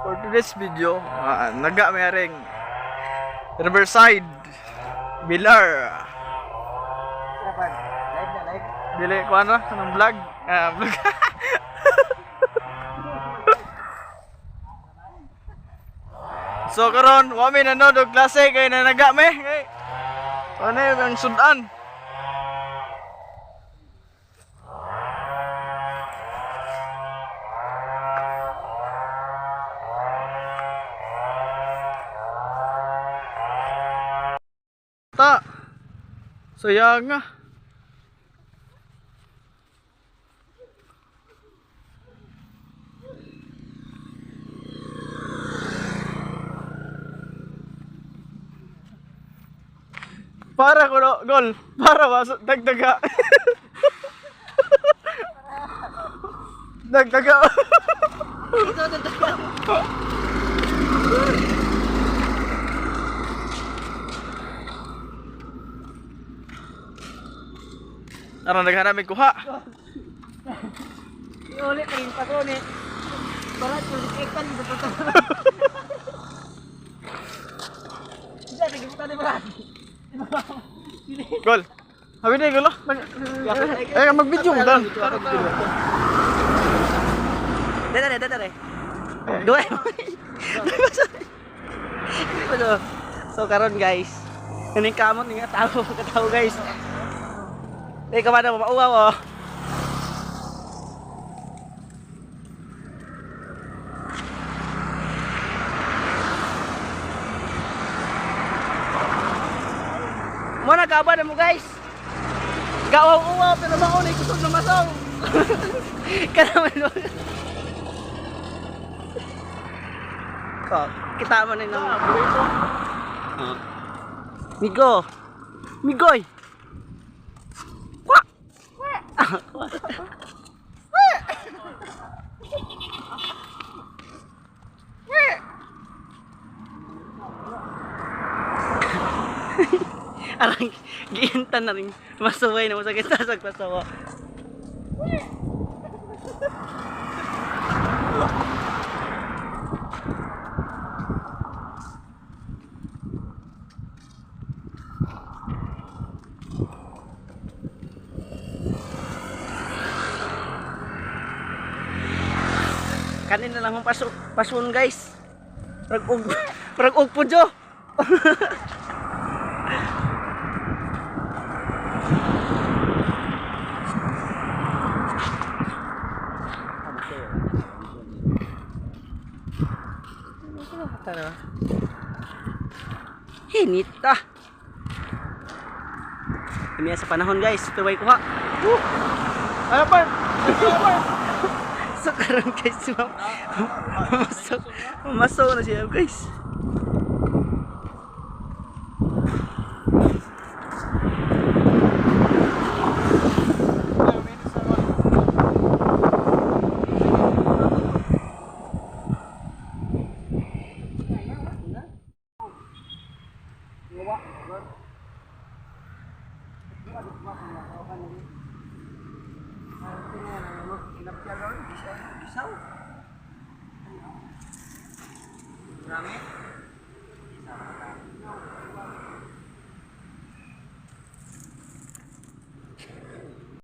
For today's video, naga may ring Riverside Bilar. Live na live. Dili ko ano, anong vlog? Vlog. So karon, wa mi nanood og klase kay nanaga mi. Kay ano yung ang sudan? Ta. Sayang nga. Para kuno gol. Para masuk dagdaga. Dagdaga. Ito, dagdaga. Aron naghanap mig kuha. Iulit pa rin pa ko ni. Para kung ikan sa puto. Hindi, nagibutan ni Brad. Gol. Habi na gol. Eh mag-video mo dan. Dere, dere, dere. Duwe. So karon guys, kaning kamot ni nga tao, katawo guys. Eh kamana mo mauwaw oh. Mo na gaba na mo guys. Gawaw-uwaw pero mao na kusog na masaw. Kana man. Ko, kita mo na ng Migo. Migoy. Kwa. Arang giintan na rin masuway na masakit sa pasawa. Kanin na lang ang paso pasun guys. Rag og rag og pudyo. Tara. Hinita. Kami sa panahon guys, pero way kuha. Ano pa? So karon guys, mamasok, mamasok na siya guys.